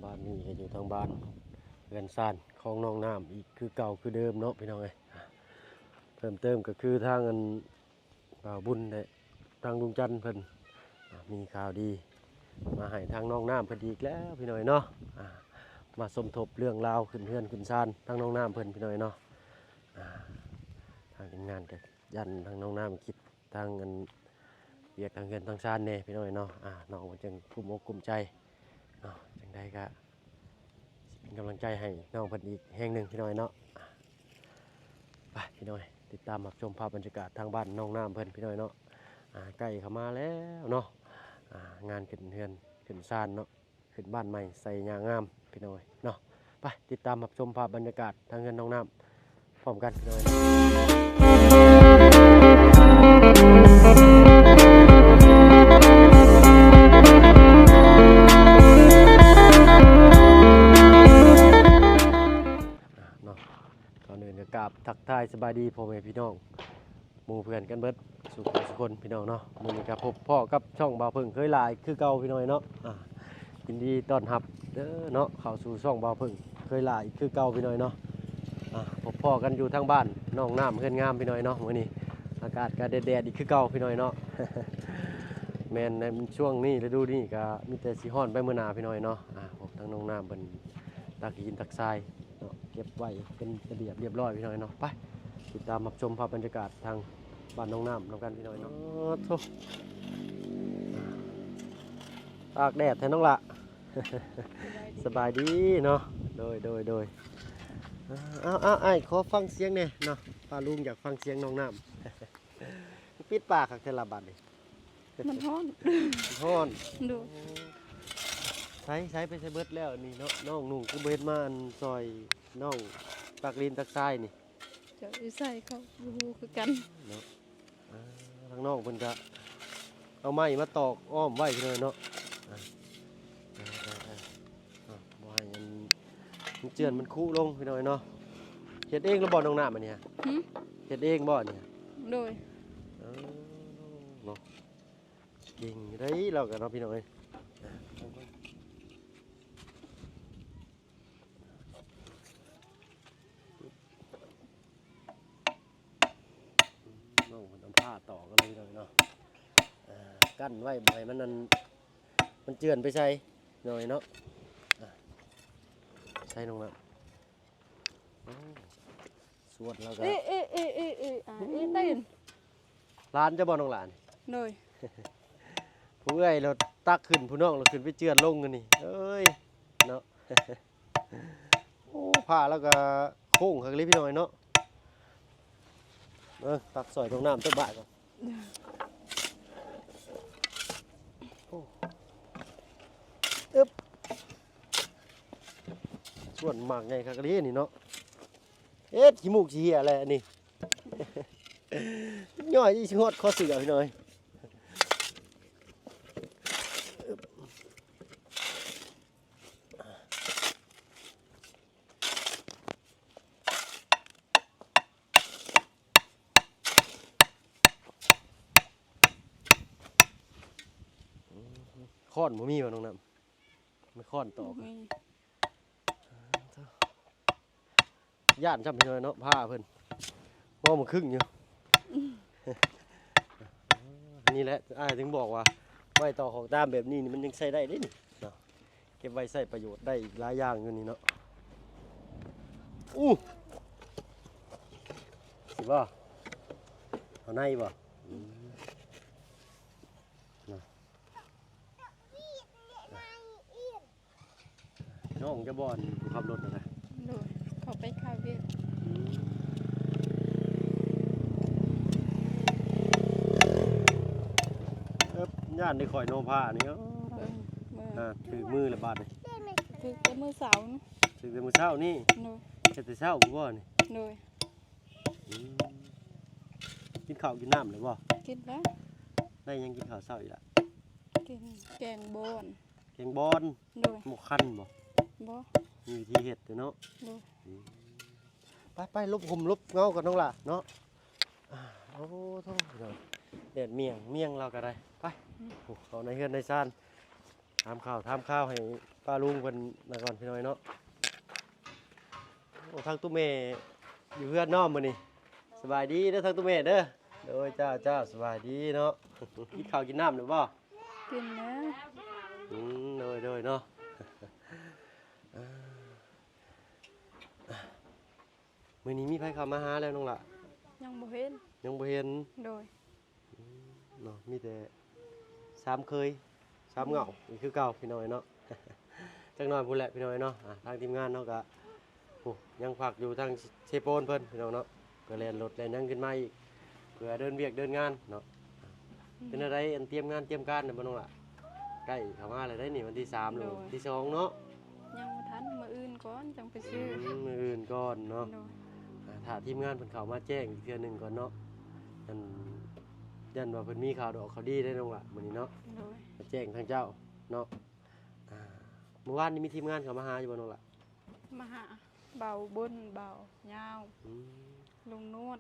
ບາດນີ້ກໍຢູ່ທາງບ້ານເຮືອນຊານຂອງນ້ອງນ້ຳອີກຄືເກົ່າຄືເດີມເນາະ ພີ່ນ້ອງເອີຍ. ເພີ່ມເຕີມກໍຄືທາງອັນ ບ່າວບຸນ ແລະ ທາງລຸງຈັນເພິ່ນ ອ່າ ມີຂ່າວດີມາໃຫ້ທາງນ້ອງນ້ຳເພິ່ນອີກແລ້ວ ພີ່ນ້ອງເອີຍເນາະ. ອ່າ ມາສົມທົບເລື່ອງລາວຂຶ້ນເຮືອນຂຶ້ນຊານທາງນ້ອງນ້ຳເພິ່ນ ພີ່ນ້ອງເອີຍເນາະ. ອ່າ ທາງທີມງານກໍຢ້ານທາງນ້ອງນ້ຳຄິດ ທາງອັນວຽກທາງເຮືອນທາງຊານແດ່ ພີ່ນ້ອງເອີຍເນາະ. ອ່າ ນ້ອງເພິ່ນຈຶ່ງກຸ້ມອົກກຸ້ມໃຈເນາະ. ຈັ່ງໃດກໍຊິເປັນກຳລັງໃຈໃຫ້ນ້ອງເພິ່ນອີກແຮງໜຶ່ງ ພີ່ນ້ອງເອີຍເນາະ. ໄປ ພີ່ນ້ອງເອີຍ ຕິດຕາມຮັບຊົມພາບບັນຍາກາດທາງບ້ານນ້ອງນ້ຳເພິ່ນ ພີ່ນ້ອງເອີຍເນາະ. ອ່າ ໃກ້ເຂົ້າມາແລ້ວເນາະ ອ່າ ງານຂຶ້ນເຮືອນຂຶ້ນຊານເນາະ. ຂຶ້ນບ້ານໃໝ່ໃສ່ຫຍ້າງາມ ພີ່ນ້ອງເອີຍເນາະ. ໄປ ຕິດຕາມຮັບຊົມພາບບັນຍາກາດທາງເຮືອນນ້ອງນ້ຳພ້ອມກັນ ພີ່ນ້ອງເອີຍເນາະ. ກ່ອນອື່ນກໍກາບທັກທາຍສະບາຍດີພໍ່ແມ່ພີ່ນ້ອງ ໝູ່ເພື່ອນກັນເບິດສູ່ຜູ້ສູ່ຄົນ ພີ່ນ້ອງເນາະ. ມື້ນີ້ກໍພົບພໍ້ກັບຊ່ອງບ່າວເຜິ້ງເຄີຍຫຼ້າອີກຄືເກົ່າ ພີ່ນ້ອງເນາະ. ອ່າ ຍິນດີຕ້ອນຮັບເດີເນາະ ເຂົ້າສູ່ຊ່ອງບ່າວເຜິ້ງເຄີຍຫຼ້າອີກຄືເກົ່າ ພີ່ນ້ອງເນາະ. ອ່າ ພົບພໍ້ກັນຢູ່ທາງບ້ານນ້ອງນ້ຳເຮືອນງາມ ພີ່ນ້ອງເນາະ. ມື້ນີ້ອາກາດກໍແດດໆອີກຄືເກົ່າ ພີ່ນ້ອງເນາະ. ແມ່ນໃນຊ່ວງນີ້ ລະດູນີ້ກໍມີແຕ່ຊິຮ້ອນໄປມື້ໜ້າ ພີ່ນ້ອງເນາະ. ອ່າ ພວກທາງນ້ອງນ້ຳເພິ່ນຕັກຫີນຕັກຊາຍ ເນາະ ເກັບໄວ້ເປັນລະບຽບລຽບຮ້ອຍ ພີ່ນ້ອງເນາະ. ໄປ ຕິດຕາມຮັບຊົມພາບບັນຍາກາດທາງບ້ານນ້ອງນ້ຳນຳກັນ ພີ່ນ້ອງເນາະ. ໂອ້ໂທ້ ຕາກແດດແທ້ນ້ອງຫຼ້າ. ສະບາຍດີເນາະ. ໂດຍ ໂດຍ ໂດຍ. ເອົາ ເອົາ ອ້າຍ ຂໍຟັງສຽງແດ່ເນາະ ປ້າລຸງຢາກຟັງສຽງນ້ອງນ້ຳ. ປິດປາກຄັກແທ້ລະບາດນີ້. ມັນຮ້ອນ ມັນຮ້ອນ. ໂດຍ. ໃສ ໃສ ໄປໃສເບິດແລ້ວນີ້ເນາະ. ນ້ອງນຸ່ງຄືບໍ່ເຫັນມາ ອັນ ຊ່ອຍນ້ອງຕັກດິນຕັກຊາຍນີ້. ເຈົ້າຢູ່ໃສ ເຂົາບໍ່ຮູ້ຄືກັນເນາະ. ອ່າ ທາງນ້ອງເພິ່ນກະເອົາໄມ້ມາຕອກອ້ອມໄວ້ເລີຍເນາະ. ອ່າ ອ່າ ອ່າ ອ່າ ບໍ່ໃຫ້ອັນ ມັນເຈື່ອນມັນຄຸລົງ ພີ່ນ້ອງເນາະ. ເຮັດເອງລະບໍ່ນ້ອງນ້ຳອັນນີ້? ຫື? ເຮັດເອງບໍ່ອັນນີ້? ໂດຍ. ເອີ ເນາະ ເກັ່ງຢູ່ເດ້ລາວກະເນາະ ພີ່ນ້ອງເອີຍ. ນ້ອງເພິ່ນເອົາຜ້າຕອກເອົາເລີຍເນາະ ອ່າ ກັ້ນໄວ້ບໍ່ໃຫ້ມັນ ອັນ ມັນເຈື່ອນໄປໃສ ນ້ອງເນາະ. ອ່າ ໃສ່ລົງນຳ. ໂອ້ ສວດແລ້ວກໍ ເອ ເອ ເອ ເອ ເອ ອ່າ ເອ ເຕັ້ນ. ຫຼານເຈົ້າບໍ່ນ້ອງຫຼານ? ໂດຍ. ຜູ້ເອື້ອຍລະຕັກຂຶ້ນ ຜູ້ນ້ອງລະຂຶ້ນໄປເຈື່ອນລົງອັນນີ້ ເອີຍ ເນາະ. ໂອ້ ຜ້າລາວກະໂຄ້ງຄັກເລີຍ ພີ່ນ້ອງເນາະ. ເບິ່ງ ຕັກຊ່ອຍນ້ອງນ້ຳຈັກບາດກ່ອນ. ໂອ້ ອຶບ ສ່ວນໝາກໃຫຍ່ຄັກເລີຍນີ້ເນາະ. ເຮັດຂີ້ມູກຂີ້ເຫື່ອແຫຼະນີ້ ຍ້ອຍຊິຮອດຄໍເສື້ອ ພີ່ນ້ອງເອີຍ. ຄ້ອນບໍ່ມີຫວານ້ອງນ້ຳ? ໄມ້ຄ້ອນຕອກ ບໍ່ມີ. ຢ້ານຊ້ຳ ພີ່ນ້ອງເນາະ ຜ້າເພິ່ນ ງອມຄຶ້ງຢູ່. ນີ້ແຫຼະ ອ້າຍຈຶ່ງບອກວ່າ ໄມ້ຕອກຂອງຕາມແບບນີ້ນີ້ ມັນຍັງໃຊ້ໄດ້ເດ້ນີ້ເນາະ ເກັບໄວ້ໃຊ້ປະໂຫຍດໄດ້ອີກຫຼາຍຢ່າງຢູ່ນີ້ເນາະ. ອູ້ ຊິບໍ່ ເອົາໃນບໍ່? ອືມ ນະ. ນ້ອງຈະບໍ່ ອັນຜູ້ຂັບລົດນະ? ໂດຍ ເຂົາໄປຄາວຽກ. ເອີບ ຢ້ານໄດ້ຂ້ອຍໂນພານີ້. ເອີ ເອີ ຖືກມືແລ້ວບາດນີ້. ຖືກແຕ່ມື້ເຊົ້ານີ້. ຖືກແຕ່ມື້ເຊົ້ານີ້? ໂດຍ. ເຮັດແຕ່ເຊົ້າພຸ້ນບໍ່ນີ້? ໂດຍ. ອືມ ກິນເຂົ້າກິນນ້ຳແລ້ວບໍ່? ກິນແລ້ວ. ໄດ້ຫຍັງກິນເຂົ້າເຊົ້າອີກລະ? ກິນແກງບອນ. ແກງບອນ. ໂດຍ. ໝົກຄັນບໍ່? ບໍ່. ມີວິທີເຮັດເດີເນາະ. ໂດຍ. ອືມ ໄປໆ ຫຼົບຮົ່ມຫຼົບເງົາກ່ອນນ້ອງຫຼ້າເນາະ. ໂອ້ໂທ້ ແດດມຽງໆ ລາວກໍໄດ້. ໄປ ອືມ ໂອ້ ເຂົ້າໃນເຮືອນໃນຊານ. ຖາມຂ່າວ ຖາມຂ່າວໃຫ້ປ້າລຸງເພິ່ນນະກ່ອນ ພີ່ນ້ອງເນາະ. ໂອ້ ທາງຕູ້ແມ່ຢູ່ເຮືອນເນາະມື້ນີ້. ສະບາຍດີເດີທາງຕູ້ແມ່ເດີ. ໂດຍ ເຈົ້າ ເຈົ້າ ສະບາຍດີເນາະ. ກິນເຂົ້າກິນນ້ຳແລ້ວບໍ່? ກິນແລ້ວ. ອືມ ໂດຍ ໂດຍເນາະ. ມື້ນີ້ມີໃຜເຂົ້າມາຫາແລ້ວນ້ອງຫຼ້າ? ຍັງບໍ່ເຫັນ. ຍັງບໍ່ເຫັນ. ໂດຍ. ອືມ ເນາະ ມີແຕ່ສາມເຂີຍ ສາມເຫງົ້າ ອືມ ອີກຄືເກົ່າ ພີ່ນ້ອງເອີຍເນາະ. ຈັກໜ້ອຍພຸ້ນແຫຼະ ພີ່ນ້ອງເອີຍເນາະ. ອ່າ ທາງທີມງານເຮົາກະ ໂອ້ ຍັງພັກຢູ່ທາງເຊໂປນເພິ່ນ ພີ່ນ້ອງເນາະ. ກໍແລ່ນລົດແລ່ນຫຍັງຂຶ້ນມາອີກ ເພື່ອເດີນວຽກເດີນງານເນາະ. ອືມ ເປັນແນວໃດ ອັນຕຽມງານຕຽມການນະບໍ່ນ້ອງຫຼ້າ? ໃກ້ເຂົ້າມາແລ້ວເດ້ນີ້ ວັນທີສາມ ໂດຍ ຫຼື ວັນທີສອງເນາະ. ຍັງບໍ່ທັນ ມື້ອື່ນກ່ອນຈັ່ງໄປຊື້. ອືມ ມື້ອື່ນກ່ອນເນາະ. ໂດຍ. ອ່າ ຖ້າທີມງານເພິ່ນເຂົ້າມາແຈ້ງອີກເທື່ອໜຶ່ງກ່ອນເນາະ. ຢ້ານ ຢ້ານວ່າເພິ່ນມີຂ່າວດອກຂ່າວດີເດ້ນ້ອງຫຼ້າ ມື້ນີ້ເນາະ. ໂດຍ. ມາແຈ້ງທາງເຈົ້າເນາະ. ອ່າ ມື້ວານນີ້ມີທີມງານເຂົ້າມາຫາຢູ່ບໍ່ນ້ອງຫຼ້າ? ມາຫາ ບ່າວບຸນ ບ່າວຍາວ. ອືມ. ລຸງໜວດ.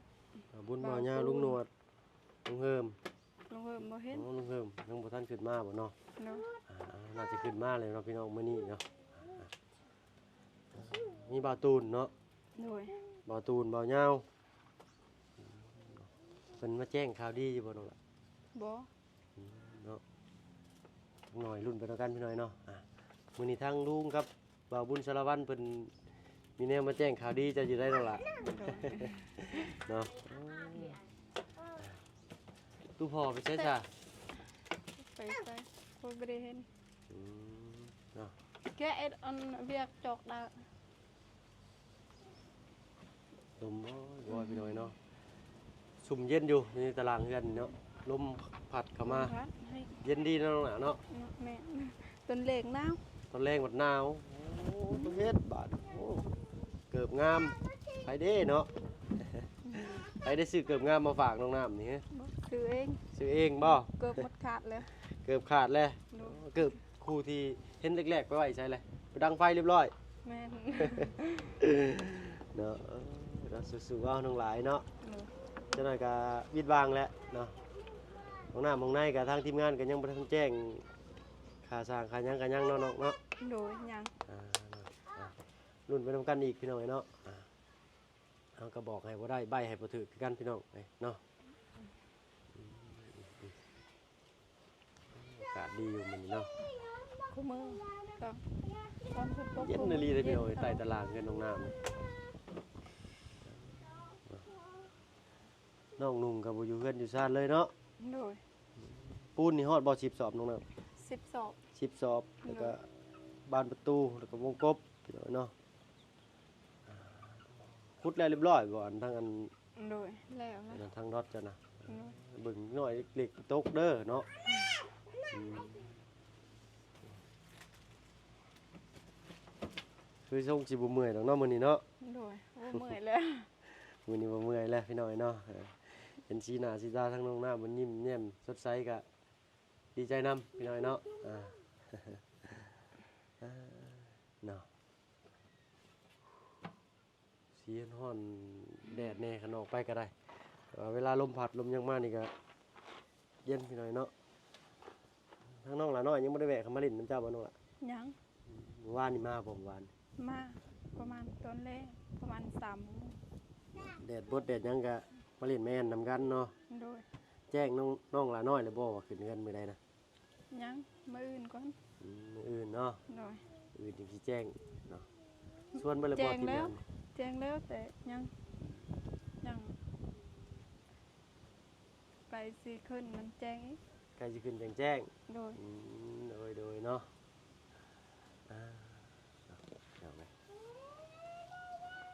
ບ່າວບຸນ ບ່າວຍາວ ລຸງໜວດ ລຸງເຮີມ. ລຸງເຮີມບໍ່ເຫັນ. ອໍ ລຸງເຮີມຍັງບໍ່ທັນຂຶ້ນມາບໍ່ເນາະ? ໂດຍ. ອ່າ ໜ້າຈະຂຶ້ນມາແລ້ວເນາະ ພີ່ນ້ອງ ມື້ນີ້ເນາະ. ອ່າ ມີບ່າວຕູນເນາະ. ໂດຍ. ບ່າວຕູນ ບ່າວຍາວ ເພິ່ນມາແຈ້ງຂ່າວດີຢູ່ບໍ່ນ້ອງຫຼ້າ? ບໍ່. ອືມ ເນາະ ຈັກໜ້ອຍລຸ້ນໄປນຳກັນ ພີ່ນ້ອງເນາະ. ອ່າ ມື້ນີ້ທາງລຸງກັບ ບ່າວບຸນສາລະວັນເພິ່ນມີແນວມາແຈ້ງຂ່າວດີເຈົ້າຢູ່ໄດ໋ນ້ອງຫຼ້າ. ໂດຍ. ເນາະ ຕູ້ພໍ່ໄປໃສຊະ? ໄປໃສ? ໂອ້ຍ ບໍ່ໄດ້ເຫັນ. ອືມ ເນາະ ແກະເຮັດອັນວຽກຈອກດາວ. ລົມໂອ້ຍ ໂອ້ຍ ພີ່ນ້ອງເນາະ. ຊຸ່ມເຢັນຢູ່ໃນຕາລາງເຮືອນເນາະ ລົມພັດເຂົ້າມາ. ລົມພັດໃຫ້ ເຢັນດີເນາະນ້ອງຫຼ້າເນາະ. ເນາະ ແມ່ນ. ຕອນແລງໜາວ ຕອນແລງບັດໜາວ. ໂອ້ ປະເທດບາດ ໂອ້ ເກີບງາມ ໃຜເດ້ເນາະ. ໃຜໄດ້ຊື້ເກີບງາມມາຝາກນ້ອງນ້ຳນີ້? ບໍ່ ຊື້ເອງ. ຊື້ເອງບໍ່? ເກີບໝົດຂາດແລ້ວ. ເກີບຂາດແລ້ວ. ໂດຍ. ເກີບ ຄູ່ທີ່ເຫັນແລກໆ ໄປໄວ້ໃສແຫຼະ? ໄປດັງໄຟຮຽບຮ້ອຍ. ແມ່ນ. ເນາະ ເອີ ເນາະ ສູ້ໆ ເອົານ້ອງຫຼ້າເນາະ. ໂດຍ. ຈັກໜ້ອຍກໍວິດຫວ່າງແຫຼະເນາະ. ຫ້ອງນ້ຳຫ້ອງໃນກໍທາງທີມງານກໍຍັງບໍ່ທັນແຈ້ງຄ່າສ້າງຄ່າຫຍັງກໍຍັງເນາະນ້ອງເນາະ. ໂດຍ ຍັງ. ອ່າ ເນາະ ອ່າ ລຸ້ນໄປນຳກັນອີກ ພີ່ນ້ອງເອີຍເນາະ. ອ່າ ເຮົາກໍບອກໃຫ້ບໍ່ໄດ້ ໃບ້ໃຫ້ບໍ່ຖືກຄືກັນ ພີ່ນ້ອງເອີຍເນາະ. ອາກາດດີຢູ່ມື້ນີ້ເນາະ. ຄູ່ມື້ກໍຕອນຝົນຕົກ ເຢັນອີ່ຫຼີເດ້ພີ່ນ້ອງເອີຍ ໃຕ້ຕາລາງເຮືອນນ້ອງນ້ຳ. ນ້ອງນຸ່ງກໍບໍ່ຢູ່ເຮືອນຢູ່ຊານເລີຍເນາະ. ໂດຍ. ປູນນີ້ຮອດບໍ່ ສິບສອບນ້ອງນ້ຳ? ສິບສອບ. ສິບສອບ. ໂດຍ. ແລ້ວກໍບານປະຕູ ແລ້ວກໍວົງກົບ ພີ່ນ້ອງເນາະ. ຂຸດແລ້ວຮຽບຮ້ອຍບໍ່? ອັນທາງອັນ ໂດຍ ແລ້ວ ອັນນັ້ນທາງດອດເຈົ້ານະ. ໂດຍ. ເບິ່ງໜ້ອຍເຫຼັກຕົກເດີເນາະ. ອືມ ຄືຊົງຊິບໍ່ເມື່ອຍດອກເນາະມື້ນີ້ເນາະ. ໂດຍ ບໍ່ເມື່ອຍແລ້ວ ມື້ນີ້ບໍ່ເມື່ອຍແລ້ວ ພີ່ນ້ອງເນາະ. ເອີ ເຫັນສີໜ້າສີຕາທາງນ້ອງນ້ຳເພິ່ນຍິ້ມແຍ້ມສົດໃສ ກະດີໃຈນຳ ພີ່ນ້ອງເນາະ. ອ່າ ເນາະ. ສີຮ້ອນໆ ແດດແດ່ ຄັນອອກໄປກໍໄດ້ ແຕ່ວ່າເວລາລົມພັດລົມຫຍັງມານີ້ກໍເຢັນ ພີ່ນ້ອງເນາະ. ທາງນ້ອງຫຼ້ານ້ອຍຍັງບໍ່ໄດ້ແວະເຂົ້າມາຫຼິ້ນນຳເຈົ້າບໍ່ນ້ອງຫຼ້າ? ຍັງ. ອືມ ມື້ວານນີ້ມາບໍ່? ມື້ວານ ມາປະມານຕອນແລງ ປະມານສາມໂມງ. ແດດບົດແດດຫຍັງກໍມາຫຼິ້ນມາແອ່ນນຳກັນເນາະ. ໂດຍ. ແຈ້ງນ້ອງ ນ້ອງຫຼ້ານ້ອຍແລ້ວບໍ່ວ່າຂຶ້ນເຮືອນມື້ໃດນະ? ຍັງ ມື້ອື່ນກ່ອນ. ອືມ ມື້ອື່ນເນາະ. ໂດຍ. ມື້ອື່ນຈຶ່ງຊິແຈ້ງເນາະ. ຊວນເບິດແລ້ວບໍ່? ແຈ້ງແລ້ວ ແຈ້ງແລ້ວ ແຕ່ຍັງ ຍັງ ໃກ້ຊິຂຶ້ນມັນແຈ້ງອີກ. ໃກ້ຊິຂຶ້ນຈັ່ງແຈ້ງ. ໂດຍ. ອືມ ໂດຍ ໂດຍເນາະ. ອ່າ ເນາະ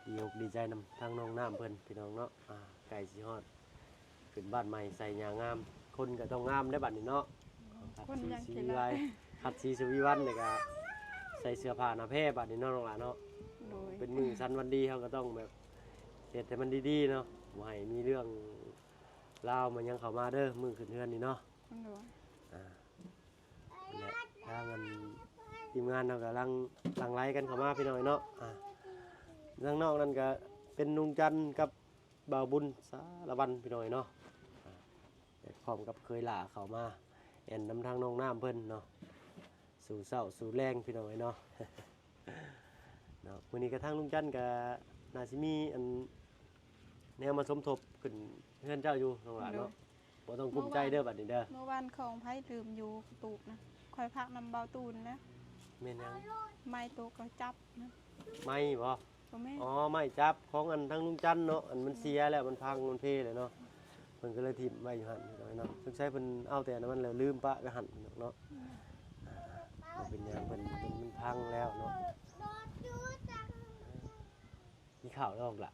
ພີ່ນ້ອງເອີຍ ດີອົກດີໃຈນຳທາງນ້ອງນ້ຳເພິ່ນ ພີ່ນ້ອງເນາະ. ອ່າ ໃກ້ຊິຮອດ ຂຶ້ນບ້ານໃໝ່ໃສ່ຫຍ້າງາມ ຄົນກໍຕ້ອງງາມເດ້ບັດນີ້ເນາະ. ໂດຍ. ຂັດສີ ສີວິໄວ ຂັດສີສຸວິວັນ ແລ້ວກໍໃສ່ເສື້ອຜ້າໜ້າແພບັດນີ້ເນາະ ນ້ອງຫຼ້າເນາະ. ໂດຍ. ເປັນມື້ສັນວັນດີ ເຮົາກໍຕ້ອງແບບເຮັດໃຫ້ມັນດີໆເນາະ ບໍ່ໃຫ້ມີເລື່ອງລາວມາຫຍັງເຂົ້າມາເດີ ມື້ຂຶ້ນເຮືອນນີ້ເນາະ. ໂດຍ. ອ່າ ແລະ ທາງອັນທີມງານເຮົາກຳລັງຫຼັ່ງໄຫຼກັນເຂົ້າມາ ພີ່ນ້ອງເອີຍເນາະ. ອ່າ ທາງນອກນັ້ນກະເປັນລຸງຈັນກັບບ່າວບຸນສາລະວັນ ພີ່ນ້ອງເອີຍເນາະ. ອ່າ ແລະ ພ້ອມກັບເຂີຍຫຼ້າເຂົ້າມາແອ່ນນຳທາງນ້ອງນ້ຳເພິ່ນເນາະ. ສູ່ເຊົ້າສູ່ແລງພີ່ນ້ອງເອີຍເນາະ ເນາະ ມື້ນີ້ກະທາງລຸງຈັນກະໜ້າຊິມີອັນແນວມາສົມທົບຂຶ້ນເຮືອນເຈົ້າຢູ່ນ້ອງຫຼ້າເນາະ ໂດຍ ບໍ່ຕ້ອງກຸ້ມໃຈເດີບັດນີ້ເດີ. ເມື່ອວານຂອງໃຜລືມຢູ່ກະຕຸກນະ ຂ້ອຍພັກນຳເບົາຕູນແລ້ວ. ແມ່ນຫຍັງ? ໄມ້ໂຕກະຈັບນະ. ໄມ້ບໍ? ບໍ່ແມ່ນ ອໍ ໄມ້ຈັບຂອງອັນທາງລຸງຈັນເນາະ ອັນມັນເສຍແລ້ວ ມັນພັງມັນເພແລ້ວເນາະ ເພິ່ນກະເລີຍຖິ້ມໄວ້ຢູ່ຫັ້ນເນາະ. ສົງໄສເພິ່ນເອົາແຕ່ອັນນັ້ນແລ້ວລືມປະໄວ້ຫັ້ນເນາະ. ບໍ່ເປັນຫຍັງ ເພິ່ນ ເພິ່ນ ມັນພັງແລ້ວເນາະ. ກິນເຂົ້າແລ້ວລະ?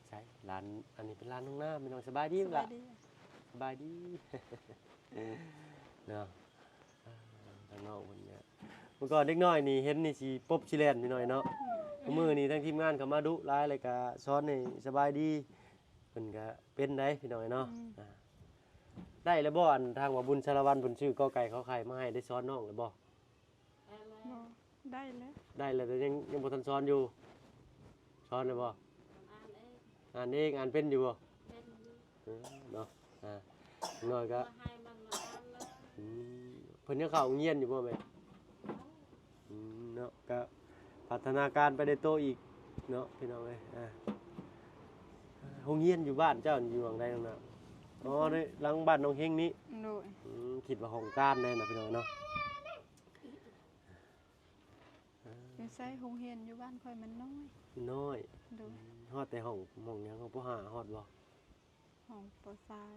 ໃສ ຫຼານ ອັນນີ້ເປັນຫຼານນ້ອງນ້ຳ ພີ່ນ້ອງ ສະບາຍດີລະ? ສະບາຍດີ ສະບາຍດີ ເນາະ. ອ່າ ທາງນ້ອງເພິ່ນກະ ເມື່ອກ່ອນເດັກນ້ອຍນີ້ເຫັນນີ້ຊິປົບຊິແລ່ນພີ່ນ້ອງເນາະ. ອືມ ມື້ນີ້ທາງທີມງານເຂົາມາດຸຫຼາຍ ແລ້ວກະສອນໃຫ້ສະບາຍດີ ເພິ່ນກະເປັນໄດ໋ພີ່ນ້ອງເນາະ. ອືມ ອ່າ ໄດ້ແລ້ວບໍ່ ອັນທາງວ່າບຸນສາລະວັນເພິ່ນຊື້ກໍໄກ່ຂໍໄຂ່ມາໃຫ້ ໄດ້ສອນນ້ອງແລ້ວບໍ່? ໄດ້ແລ້ວ ບໍ່ ໄດ້ແລ້ວ ໄດ້ແລ້ວ ແຕ່ຍັງ ຍັງບໍ່ທັນສອນຢູ່. ສອນແລ້ວບໍ່? ອ່ານເອງ ອ່ານເອງ ອ່ານເປັນຢູ່ບໍ່? ເປັນຢູ່ ເອີ ເນາະ. ອ່າ ຢ່າງໜ້ອຍກະ ໃຫ້ມັນມາອ່ານເລີຍ. ອືມ ເພິ່ນຍັງເຂົ້າໂຮງຮຽນຢູ່ບໍ່ແມ່? ເຂົ້າ ອືມ ເນາະ ກະພັດທະນາການໄປໃນໂຕອີກເນາະ ພີ່ນ້ອງເອີຍ. ອ່າ ໂຮງຮຽນຢູ່ບ້ານເຈົ້ານີ້ຢູ່ຫວ່າງໃດນ້ອງນ້ຳ? ອໍ ໃນຫຼັງບ້ານນ້ອງເຮັງນີ້. ໂດຍ ອືມ ຄິດວ່າຫ້ອງການແດ່ນະ ພີ່ນ້ອງເນາະ. ຢູ່ໃສ? ໂຮງຮຽນຢູ່ບ້ານຂ້ອຍມັນນ້ອຍ ນ້ອຍ. ໂດຍ ອືມ ຮອດແຕ່ຫ້ອງ ຫ້ອງຫຍັງ? ຫ້ອງ ປໍຫ້າ ຮອດບໍ່? ຫ້ອງ ປໍສາມ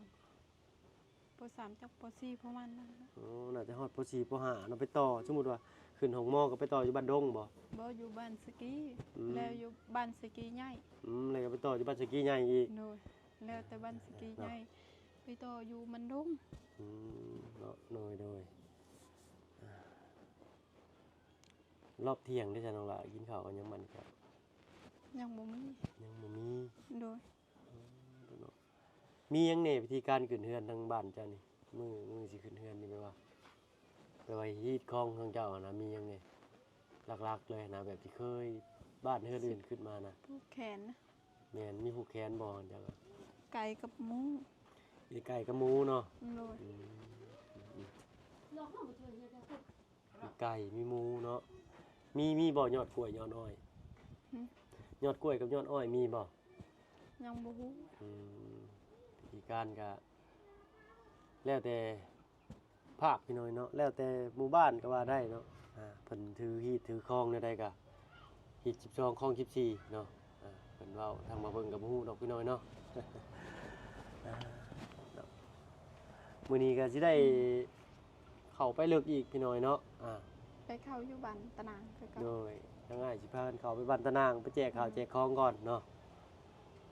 ປໍສາມຈັກ ປໍສີ່ ປະມານນັ້ນແຫຼະ. ອໍ ໜ້າຈະຮອດ ປໍສີ່ ປໍຫ້າເນາະ. ໄປຕໍ່ ສົມມຸດວ່າຂຶ້ນຫ້ອງ ມ ກະໄປຕໍ່ຢູ່ບ້ານດົງບໍ່? ບໍ່ ຢູ່ບ້ານສະກີ. ອືມ ແລ້ວຢູ່ບ້ານສະກີໃຫຍ່. ອືມ ແລ້ວກະໄປຕໍ່ຢູ່ບ້ານສະກີໃຫຍ່ອີກ. ໂດຍ ແລ້ວແຕ່ບ້ານສະກີໃຫຍ່ ເນາະ ໄປຕໍ່ຢູ່ມັນດົງ. ອືມ ເນາະ ໂດຍ ໂດຍ. ອ່າ ຮອບທ່ຽງເດ້ຊັ້ນນ້ອງຫຼ້າ ກິນເຂົ້າກັນຍັງມັນເຈົ້າ? ຍັງບໍ່ມີ ຍັງບໍ່ມີ. ໂດຍ ເອີ ເນາະ ມີຫຍັງແດ່ ວິທີການຂຶ້ນເຮືອນທາງບ້ານເຈົ້ານີ້ ມື້ ມື້ຊິຂຶ້ນເຮືອນນີ້ ແບບວ່າ ແບບວ່າຮີດຄອງຂອງເຈົ້າຫັ້ນນະ ມີຫຍັງແດ່ ຫຼັກໆເລີຍຫັ້ນນະ ແບບທີ່ເຄີຍບ້ານເຮືອນອື່ນຂຶ້ນມານະ? ຜູກແຂນນະ. ແມ່ນ ມີຜູກແຂນບໍ່ເຈົ້າ? ໄກ່ກັບໝູ ມີໄກ່ກັບໝູເນາະ. ໂດຍ ອືມ ມີໄກ່ ມີໝູເນາະ. ມີ ມີບໍ່ຍອດກ້ວຍຍອດອ້ອຍ? ຫຶ? ຍອດກ້ວຍກັບຍອດອ້ອຍມີບໍ່? ຍັງບໍ່ຮູ້. ອືມ ວິທີການກະແລ້ວແຕ່ພາກພີ່ນ້ອງເນາະ ແລ້ວແຕ່ໝູ່ບ້ານກະວ່າໄດ້ເນາະ. ອ່າ ເພິ່ນຖືຮີດຖືຄອງແນວໃດກະ ຮີດສິບສອງ ຄອງສິບສີ່ເນາະ. ອ່າ ເພິ່ນເວົ້າທາງມາເບິ່ງກະບໍ່ຮູ້ດອກພີ່ນ້ອງເນາະ. ອ່າ ເນາະ ມື້ນີ້ກະຊິໄດ້ ເຂົ້າໄປເລິກອີກພີ່ນ້ອງເນາະ. ອ່າ ໄປເຂົ້າຢູ່ບ້ານຕານາງຄືເກົ່າ. ໂດຍ ທາງອ້າຍຊິພາກັນເຂົ້າໄປບ້ານຕານາງ ໄປແຈກເຂົ້າ ອືມ ແຈກຂອງກ່ອນເນາະ.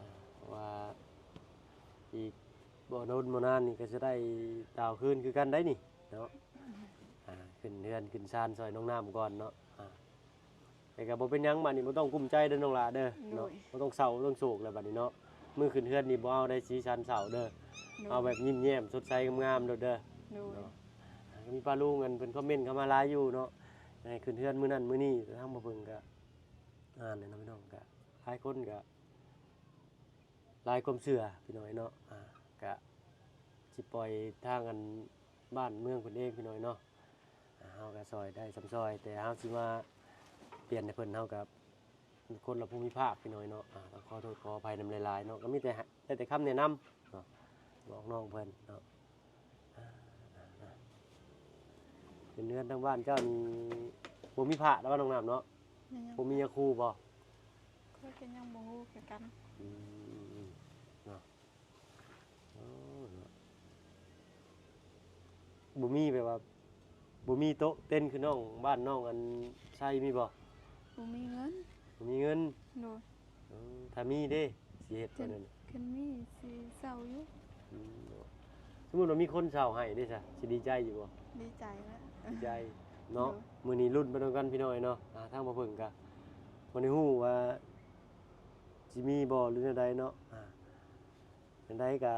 ອ່າ ເພາະວ່າອີກບໍ່ດົນບໍ່ນານນີ້ກະຊິໄດ້ຕ່າວຄືນຄືກັນໄດ໋ນີ້ເນາະ. ອ່າ ຂຶ້ນເຮືອນຂຶ້ນຊານຊ່ອຍນ້ອງນ້ຳກ່ອນເນາະ. ອ່າ ແຕ່ກະບໍ່ເປັນຫຍັງ ບາດນີ້ບໍ່ຕ້ອງກຸ້ມໃຈເດີນ້ອງຫຼ້າເດີ. ໂດຍ ເນາະ ບໍ່ຕ້ອງເສົ້າ ບໍ່ຕ້ອງໂສກແລ້ວບາດນີ້ເນາະ. ມື້ຂຶ້ນເຮືອນນີ້ບໍ່ເອົາໄດ້ສີສັນເສົ້າເດີ. ໂດຍ ເອົາແບບຍິ້ມແຍ້ມສົດໃສງາມໆໂລດເດີ. ໂດຍ ເນາະ ອ່າ ມີປ້າລຸງອັນເພິ່ນຄອມເມັນເຂົ້າມາຫຼາຍຢູ່ເນາະ ໃຫ້ຂຶ້ນເຮືອນມື້ນັ້ນມື້ນີ້ ທາງບໍ່ເບິ່ງກະ ອ່າ ນັ້ນແຫຼະເນາະ ພີ່ນ້ອງ ກະຫຼາຍຄົນກະ ຫຼາຍຄວາມເຊື່ອພີ່ນ້ອງເນາະ. ອ່າ ກະຊິປ່ອຍທາງອັນບ້ານເມືອງເພິ່ນເອງພີ່ນ້ອງເນາະ. ອ່າ ເຮົາກະຊ່ອຍໄດ້ຊ່ຳຊ່ອຍ ແຕ່ເຮົາຊິມາປ່ຽນໃຫ້ເພິ່ນ ເຮົາກະຄົນລະພູມິພາກພີ່ນ້ອງເນາະ. ອ່າ ຕ້ອງຂໍໂທດຂໍອະໄພນຳຫຼາຍໆເນາະ ກະມີແຕ່ ໄດ້ແຕ່ຄຳແນະນຳເນາະ ບອກນ້ອງເພິ່ນເນາະ. ອ່າ ເປັນເຮືອນທາງບ້ານເຈົ້ານີ້ ບໍ່ມີພະແລ້ວວ່ານ້ອງນ້ຳເນາະ. ຍັງ ບໍ່ມີຍາຄູບໍ່? ຂ້ອຍກະຍັງບໍ່ຮູ້ຄືກັນ. ອືມ ເນາະ ໂອ້ ເນາະ ບໍ່ມີແບບວ່າ ບໍ່ມີໂຕະເຕັນຄືນ້ອງ ບ້ານນ້ອງອັນໄຊມີບໍ່? ບໍ່ມີເງິນ ບໍ່ມີເງິນ. ໂດຍ ເອີ ຖ້າມີເດ້ ຊິເຮັດ ຄັນ ອັນນັ້ນ ຄັນມີຊິເຊົ່າຢູ່. ອືມ ເນາະ ສົມມຸດວ່າມີຄົນເຊົ່າໃຫ້ເດ້ຊະ ຊິດີໃຈຢູ່ບໍ່? ດີໃຈແລ້ວ ດີໃຈເນາະ. ໂດຍ ມື້ນີ້ລຸ້ນໄປນຳກັນພີ່ນ້ອງເນາະ. ອ່າ ທາງບໍ່ເພິ່ງກະບໍ່ໄດ້ຮູ້ວ່າຊິມີບໍ່ ຫຼືແນວໃດເນາະ. ອ່າ ຈັ່ງໃດກະ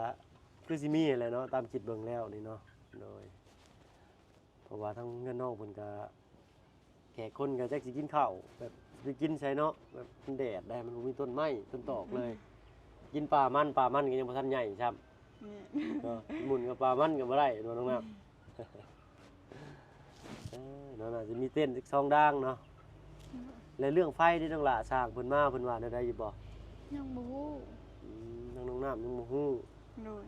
ຄືຊິມີຫັ້ນແຫຼະເນາະ ຕາມຄິດເບິ່ງແລ້ວນີ້ເນາະ. ໂດຍ ເພາະວ່າທາງເຮືອນນ້ອງເພິ່ນກະ ແຂກຄົນກະຈັກຊິກິນເຂົ້າ ແບບຊິໄປກິນໃສເນາະ ແບບມັນແດດໄດ໋ ມັນບໍ່ມີຕົ້ນໄມ້ຕົ້ນຕອກເລີຍ. ອືມ ກິນປ່າມັນ ປ່າມັນກະຍັງບໍ່ທັນໃຫຍ່ຊ້ຳ. ແມ່ນ ເນາະ ໝຸ່ນກັບປ່າມັນກະບໍ່ໄດ້ເນາະ ນ້ອງນ້ຳ. ອືມ ເອີ ເນາະ ໜ້າຈະມີເຕັນອີກສອງດາງເນາະ. ແລະເລື່ອງໄຟເດ້ນ້ອງຫຼ້າ ຊ່າງເພິ່ນມາເພິ່ນວ່າແນວໃດຢູ່ບໍ່? ຍັງບໍ່ຮູ້. ອືມ ທາງນ້ອງນ້ຳຍັງບໍ່ຮູ້. ໂດຍ.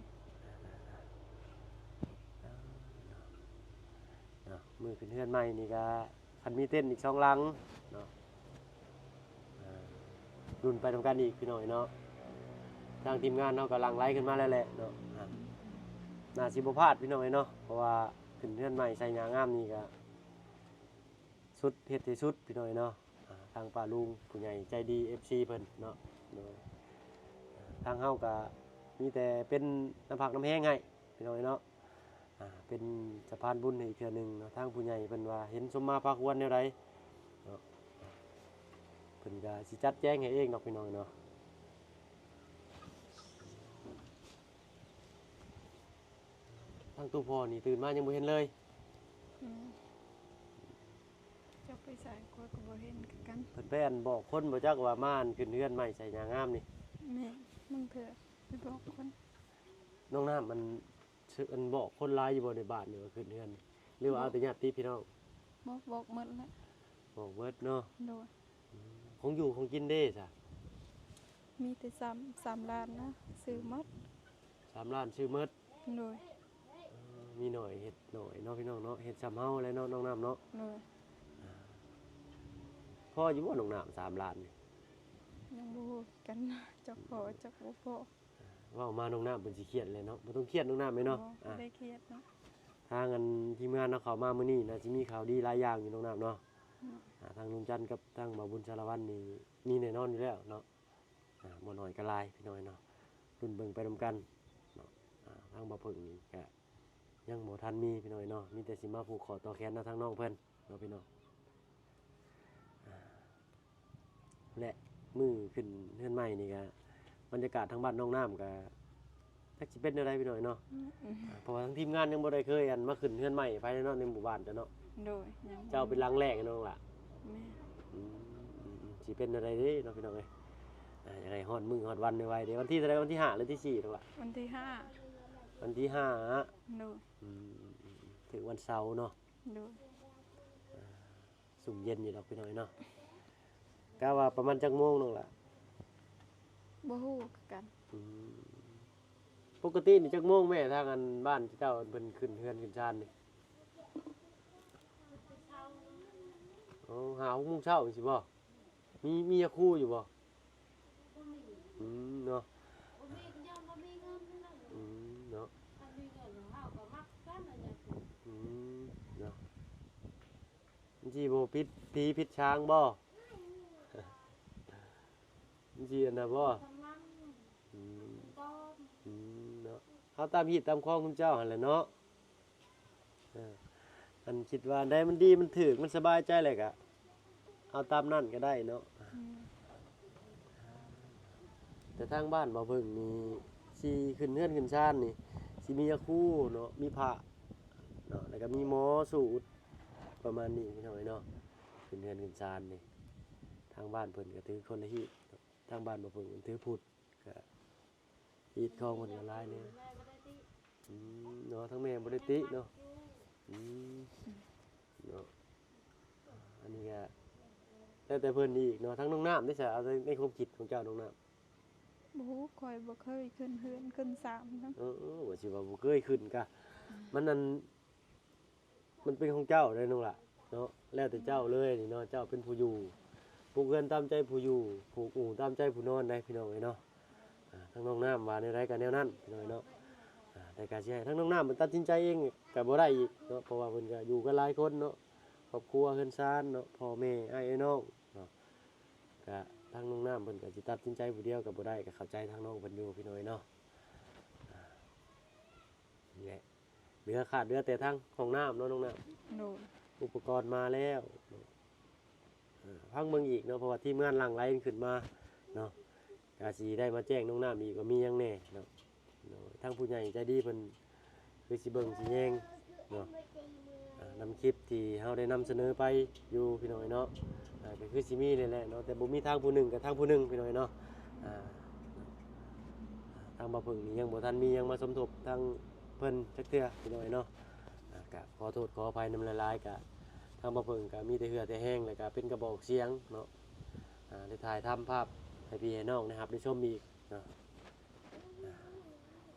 ເນາະ ມື້ຂຶ້ນເຮືອນໃໝ່ນີ້ກະ ຄັນມີເຕັນອີກສອງຫຼັງເນາະ ລຸ້ນໄປນຳກັນອີກພີ່ນ້ອງເນາະ. ທາງທີມງານເຮົາກໍຫຼັ່ງໄຫຼຂຶ້ນມາແລ້ວແຫຼະເນາະ. ໜ້າຊິບໍ່ພາດພີ່ນ້ອງເນາະ ເພາະວ່າຂຶ້ນເຮືອນໃໝ່ໃສ່ຫຍ້າງາມນີ້ກໍສຸດເຮັດໃຫ້ສຸດພີ່ນ້ອງເນາະ. ທາງປ້າລຸງຜູ້ໃຫຍ່ໃຈດີ ເອັຟຊີ ເພິ່ນເນາະ. ໂດຍ. ທາງເຮົາກໍມີແຕ່ເປັນນ້ຳພັກນ້ຳແຮງໃຫ້ພີ່ນ້ອງເນາະ. ອ່າ ເປັນສະພານບຸນໃຫ້ອີກເທື່ອໜຶ່ງເນາະ. ທາງຜູ້ໃຫຍ່ເພິ່ນວ່າເຫັນສົມມາພາຄວນແນວໃດເນາະ ເພິ່ນກໍຊິຈັດແຈງໃຫ້ເອງດອກພີ່ນ້ອງເນາະ. ທາງຕູ້ພໍ່ນີ້ຕື່ນມາຍັງບໍ່ເຫັນເລີຍ. ອືມ ຈັກໄປໃສ ຂ້ອຍກໍບໍ່ເຫັນຄືກັນ. ເພິ່ນໄປອັນບອກຄົນບໍ່ຈັກວ່າມາອັນຂຶ້ນເຮືອນໃໝ່ໃສ່ຫຍ້າງາມນີ້. ແມ່ນ ບາງເທື່ອໄປບອກຄົນ. ນ້ອງນ້ຳ ອັນ ອັນບອກຄົນຫຼາຍຢູ່ບໍ່ໃນບ້ານນີ້ວ່າຂຶ້ນເຮືອນ ຫຼືວ່າເອົາແຕ່ຍາດຕິພີ່ນ້ອງ? ບອກ ບອກໝົດແຫຼະ. ບອກເບິດເນາະ. ໂດຍ. ອືມ ຂອງຢູ່ຂອງກິນເດ້ຊະ? ມີແຕ່ສາມ ສາມລ້ານນະ ຊື້ໝົດ. ສາມລ້ານຊື້ໝົດ. ໂດຍ. ເອີ ມີໜ້ອຍເຮັດໜ້ອຍເນາະພີ່ນ້ອງເນາະ ເຮັດຊ່ຳເຮົາແຫຼະເນາະ ນ້ອງນ້ຳເນາະ. ໂດຍ. ພໍຢູ່ບໍ່ນ້ອງນ້ຳ ສາມລ້ານນີ້? ຍັງບໍ່ຮູ້ຄືກັນ ຈັກພໍຈັກບໍ່ພໍ. ເວົ້າມານ້ອງນ້ຳເພິ່ນຊິຄຽດແຫຼະເນາະ. ບໍ່ຕ້ອງຄຽດນ້ອງນ້ຳເອີຍເນາະ. ບໍ່ ອ່າ ບໍ່ໄດ້ຄຽດເນາະ. ທາງອັນທີມງານເຮົາເຂົ້າມາມື້ນີ້ນາຊິມີຂ່າວດີຫຼາຍຢ່າງຢູ່ນ້ອງນ້ຳເນາະ. ອືມ ອ່າ ທາງລຸງຈັນກັບທາງບ່າວບຸນສາລະວັນນີ້ມີແນ່ນອນຢູ່ແລ້ວເນາະ. ອ່າ ບໍ່ໜ້ອຍກໍຫຼາຍພີ່ນ້ອງເນາະ ລຸ້ນເບິ່ງໄປນຳກັນເນາະ. ອ່າ ທາງບ່າວເຜິ້ງນີ້ກະຍັງບໍ່ທັນມີພີ່ນ້ອງເນາະ ມີແຕ່ຊິມາຜູກຂໍ້ຕໍ່ແຂນນຳທາງນ້ອງເພິ່ນເນາະພີ່ນ້ອງ. ອ່າ ແລະມື້ຂຶ້ນເຮືອນໃໝ່ນີ້ກະ ບັນຍາກາດທາງບ້ານນ້ອງນ້ຳກະຈັກຊິເປັນແນວໃດພີ່ນ້ອງເນາະ. ອືມ ອ່າ ເພາະວ່າທາງທີມງານຍັງບໍ່ໄດ້ເຄີຍອັນມາຂຶ້ນເຮືອນໃໝ່ໃຜເນາະ ໃນໝູ່ບ້ານເຈົ້າເນາະ. ໂດຍ. ເຈົ້າເປັນຫຼັງແລກເນາະນ້ອງຫຼ້າ. ແມ່ນ. ອືມ ອືມ ອືມ ຊິເປັນແນວໃດເດ້ເນາະພີ່ນ້ອງເອີຍ. ອ່າ ຢາກໃຫ້ຮອດມື້ຮອດວັນໄວໆເດ້. ວັນທີເທົ່າໃດ? ວັນທີຫ້າ ຫຼື ທີສີ່ນ້ອງຫຼ້າ? ວັນທີຫ້າ. ວັນທີຫ້າ. ໂດຍ. ອືມ ອືມ ອືມ ຖືກວັນເສົາເນາະ. ໂດຍ. ອ່າ ຊຸ່ມເຢັນຢູ່ດອກພີ່ນ້ອງເນາະ. ກະວ່າປະມານຈັກໂມງນ້ອງຫຼ້າ? ບໍ່ຮູ້ຄືກັນ. ອືມ ປົກກະຕິນີ້ຈັກໂມງແມ່ ທາງອັນບ້ານເຈົ້າເພິ່ນຂຶ້ນເຮືອນຂຶ້ນຊານນີ້? ໂອ້ ຫ້າຫົກໂມງເຊົ້າຈັ່ງຊີ້ບໍ່? ມີ ມີຍາຄູຢູ່ບໍ່? ອືມ ເນາະ. ອືມ ເນາະ. ອືມ ເນາະ. ມັນຊິບໍ່ຜິດຜີຜິດສາງບໍ່? ມັນຊິອັນນັ້ນບໍ່? ອືມ ອືມ ເນາະ. ເອົາຕາມຮີດຕາມຄອງຂອງເຈົ້າຫັ້ນແຫຼະເນາະ. ເອີ ອັນຄິດວ່າອັນໃດມັນດີມັນຖືກ ມັນສະບາຍໃຈແລ້ວກະເອົາຕາມນັ້ນກໍໄດ້ເນາະ. ອືມ ແຕ່ທາງບ້ານບ່າວເຜິ້ງນີ້ ຊິຂຶ້ນເຮືອນຂຶ້ນຊານນີ້ ຊິມີຍາຄູເນາະ ມີພະເນາະ ແລ້ວກໍມີໝໍສູດ ປະມານນີ້ພີ່ນ້ອງເນາະ. ຂຶ້ນເຮືອນຂຶ້ນຊານນີ້ ທາງບ້ານເພິ່ນກໍຖືຄົນລະຮີດ ທາງບ້ານບ່າວເຜິ້ງເພິ່ນຖືພຸດ ກະຮີດຄອງເພິ່ນກໍຫຼາຍແດ່. ອືມ ເນາະ ທາງແມ່ບໍ່ໄດ້ຕິເນາະ. ອືມ ເນາະ ອັນນີ້ກະແລ້ວແຕ່ເພິ່ນອີກເນາະ. ທາງນ້ອງນ້ຳເດ້ຊະ ເອົາໃນ ໃນຄວາມຄິດຂອງເຈົ້ານ້ອງນ້ຳ? ບໍ່ຮູ້ ຂ້ອຍບໍ່ເຄີຍຂຶ້ນເຮືອນຂຶ້ນຊານນຳ. ເອີ ວ່າຊິວ່າບໍ່ເຄີຍຂຶ້ນກະ ອືມ ມັນນັ້ນ ມັນເປັນຂອງເຈົ້າເດ້ນ້ອງຫຼ້າເນາະ ແລ້ວແຕ່ເຈົ້າເລີຍນີ້ເນາະ. ເຈົ້າເປັນຜູ້ຢູ່ ປູກເຮືອນຕາມໃຈຜູ້ຢູ່ ຜູກອູ່ຕາມໃຈຜູ້ນອນໄດ໋ພີ່ນ້ອງເອີຍເນາະ. ອ່າ ທາງນ້ອງນ້ຳວ່າແນວໃດກໍແນວນັ້ນພີ່ນ້ອງເອີຍເນາະ. ອ່າ ແຕ່ກໍຊິໃຫ້ທາງນ້ອງນ້ຳເພິ່ນຕັດສິນໃຈເອງກໍບໍ່ໄດ້ອີກເນາະ ເພາະວ່າເພິ່ນກໍຢູ່ກັນຫຼາຍຄົນເນາະ ຄອບຄົວເຮືອນຊານເນາະ ພໍ່ແມ່ອ້າຍເອື້ອຍນ້ອງເນາະ. ກໍທາງນ້ອງນ້ຳເພິ່ນກໍຊິຕັດສິນໃຈຜູ້ດຽວກໍບໍ່ໄດ້ ກໍເຂົ້າໃຈທາງນ້ອງເພິ່ນຢູ່ພີ່ນ້ອງເອີຍເນາະ. ອ່າ ນີ້ແຫຼະ ເຫຼືອ ຂາດເຫຼືອແຕ່ທາງຫ້ອງນ້ຳເນາະນ້ອງນ້ຳ. ໂດຍ. ອຸປະກອນມາແລ້ວເນາະ. ເອີ ຟັງເບິ່ງອີກເນາະ ເພາະວ່າທີມງານຫຼັ່ງໄຫຼຂຶ້ນມາເນາະ ກະຊິໄດ້ມາແຈ້ງນ້ອງນ້ຳອີກວ່າມີຫຍັງແດ່ເນາະ. ໂດຍ. ທາງຜູ້ໃຫຍ່ໃຈດີເພິ່ນຄືຊິເບິ່ງຊິແຍງເນາະ ອ່າ ນຳຄລິບທີ່ເຮົາໄດ້ນຳສະເໜີໄປຢູ່ພີ່ນ້ອງເອີຍເນາະ. ອ່າ ກໍຄືຊິມີນີ້ແຫຼະເນາະ ແຕ່ບໍ່ມີທາງຜູ້ໜຶ່ງກໍທາງຜູ້ໜຶ່ງພີ່ນ້ອງເອີຍເນາະ. ອ່າ ທາງບ່າວເຜິ້ງນີ້ຍັງບໍ່ທັນມີຫຍັງມາສົມທົບທາງເພິ່ນຈັກເທື່ອພີ່ນ້ອງເອີຍເນາະ. ອ່າ ກະຂໍໂທດຂໍອະໄພນຳຫຼາຍໆ ກະ ທາງບ່າວເຜິ້ງກໍມີແຕ່ເຫື່ອແຕ່ແຮງ ແລ້ວກໍເປັນກະບອກສຽງເນາະ ອ່າ ໄດ້ຖ່າຍທຳພາບໃຫ້ພີ່ໃຫ້ນ້ອງໄດ້ຮັບໄດ້ຊົມອີກເນາະ ອ່າ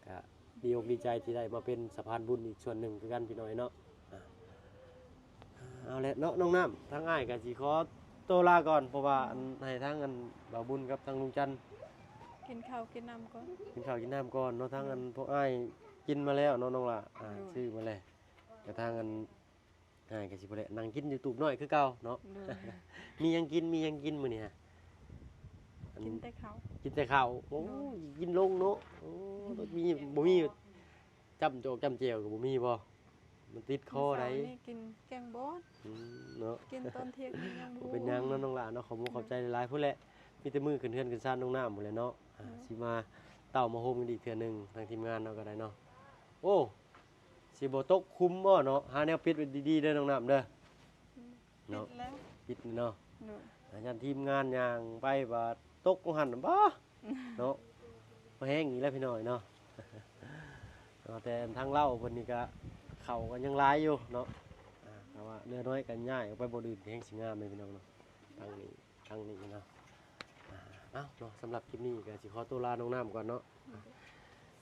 ກໍດີອົກດີໃຈທີ່ໄດ້ມາເປັນສະພານບຸນອີກສ່ວນໜຶ່ງຄືກັນພີ່ນ້ອງເນາະ ອ່າ ເອົາແຫຼະເນາະນ້ອງນ້ຳ ທາງອ້າຍກໍຊິຂໍໂຕລາກ່ອນ ເພາະວ່າອັນ ໃຫ້ທາງອັນບ່າວບຸນກັບທາງລຸງຈັນ ກິນເຂົ້າກິນນ້ຳກ່ອນ ກິນເຂົ້າກິນນ້ຳກ່ອນເນາະ ທາງອັນ ອືມ ພວກອ້າຍກິນມາແລ້ວເນາະນ້ອງຫຼ້າ ອ່າ ໂດຍ ຊື້ມາແລ້ວ ແຕ່ທາງອັນ ອ້າຍກໍຊິບໍ່ໄດ້ນັ່ງກິນຢູ່ຕູບນ້ອຍຄືເກົ່າເນາະ ໂດຍ ມີຫຍັງກິນ ມີຫຍັງກິນມື້ນີ້ຮະ ອັນ ກິນແຕ່ເຂົ້າ ກິນແຕ່ເຂົ້າ ໂອ້ ໂດຍ ກິນລົງເນາະ ໂອ້ ໂດຍ ມີ ບໍ່ມີຈ້ຳຈອກຈ້ຳແຈ່ວກໍບໍ່ມີບໍ່? ມັນຕິດຄໍໃດ໋ ມື້ເຊົ້ານີ້ກິນແກງບອດ ອືມ ເນາະ ກິນຕອນທ່ຽງນີ້ຍັງບໍ່ ບໍ່ເປັນຫຍັງເນາະນ້ອງຫຼ້າເນາະ ຂອບອົກຂອບໃຈຫຼາຍໆ ພຸ້ນແຫຼະ ມີແຕ່ມື້ຂຶ້ນເຮືອນຂຶ້ນຊານນ້ອງນ້ຳພຸ້ນແຫຼະເນາະ ອ່າ ໂດຍ ຊິມາເຕົ້າມາໂຮມກັນອີກເທື່ອໜຶ່ງ ທາງທີມງານເຮົາກໍໄດ້ເນາະ ໂອ້ ຊິບໍ່ຕົກຂຸມບໍ່ເນາະ ຫາແນວປິດໄວ້ດີໆເດີນ້ອງນ້ຳເດີ ອືມ ເນາະ ປິດແລ້ວ ປິດເນາະ ໂດຍ ຢ້ານທີມງານຍ່າງໄປບາດຕົກລົງຫັ້ນບໍ ເນາະ ພໍແຮງອີກແລ້ວພີ່ນ້ອງເນາະ ເນາະ ແຕ່ທາງເລົ້າເພິ່ນນີ້ກະເຂົ້າກໍຍັງຫຼາຍຢູ່ເນາະ ອ່າ ແຕ່ວ່າເຫຼືອໜ້ອຍກໍຍ້າຍອອກໄປບ່ອນອື່ນແຮງຊິງາມເດ້ພີ່ນ້ອງເນາະ ທາງນີ້ ທາງນີ້ເນາະ ອ່າ ເອົາເນາະ ສຳລັບຄລິບນີ້ກໍຊິຂໍໂຕລານ້ອງນ້ຳກ່ອນເນາະ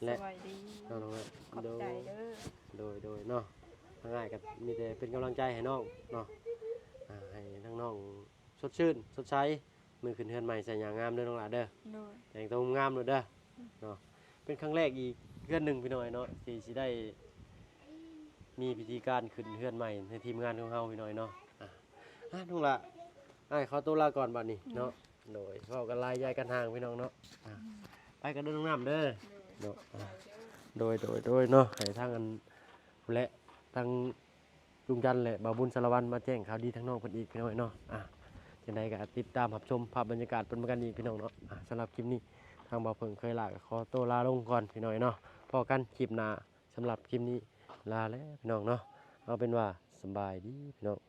ແລະ ສະບາຍດີ ເນາະ ນ້ອງນ້ຳ ຂອບໃຈເດີ ໂດຍ ໂດຍ ໂດຍເນາະ ທາງອ້າຍກໍມີແຕ່ເປັນກຳລັງໃຈໃຫ້ນ້ອງເນາະ ອ່າ ໃຫ້ທາງນ້ອງສົດຊື່ນສົດໃສ ມື້ຂຶ້ນເຮືອນໃໝ່ໃສ່ຫຍັງງາມເດີນ້ອງຫຼ້າເດີ ໂດຍ ແຕ່ງຕົວງາມໂລດເດີ ອືມ ເນາະ ເປັນຄັ້ງແລກອີກເຮືອນໜຶ່ງພີ່ນ້ອງເນາະ ທີ່ຊິໄດ້ມີພິທີການຂຶ້ນເຮືອນໃໝ່ໃຫ້ທີມງານຂອງເຮົາພີ່ນ້ອງເນາະ ອ່າ ອ່າ ນ້ອງຫຼ້າ ອ້າຍຂໍໂຕລາກ່ອນບັດນີ້ເນາະ ໂດຍ ເວົ້າກັນຫຼາຍຢາຍກັນຫ່າງພີ່ນ້ອງເນາະ ອ່າ ໄປກັນເດີນ້ອງນ້ຳເດີ ໂດຍ ເນາະ ອ່າ ໂດຍ ໂດຍ ໂດຍເນາະ ໃຫ້ທາງອັນ ພຸ້ນແຫຼະ ທາງລຸງຈັນ ແລະ ບ່າວບຸນສາລະວັນ ມາແຈ້ງຂ່າວດີທາງນ້ອງເພິ່ນອີກພີ່ນ້ອງເນາະ ອ່າ ຈັ່ງໃດກໍຕິດຕາມຮັບຊົມພາບບັນຍາກາດເພິ່ນນຳກັນອີກພີ່ນ້ອງເນາະ ອ່າ ສຳລັບຄລິບນີ້ ທາງບ່າວເຜິ້ງເຄີຍຫຼ້າກໍຂໍໂຕລາລົງກ່ອນພີ່ນ້ອງເນາະ ພໍ້ກັນຄລິບໜ້າ ສຳລັບຄລິບນີ້ລາແລ້ວພີ່ນ້ອງເນາະ ເອົາເປັນວ່າສະບາຍດີພີ່ນ້ອງ.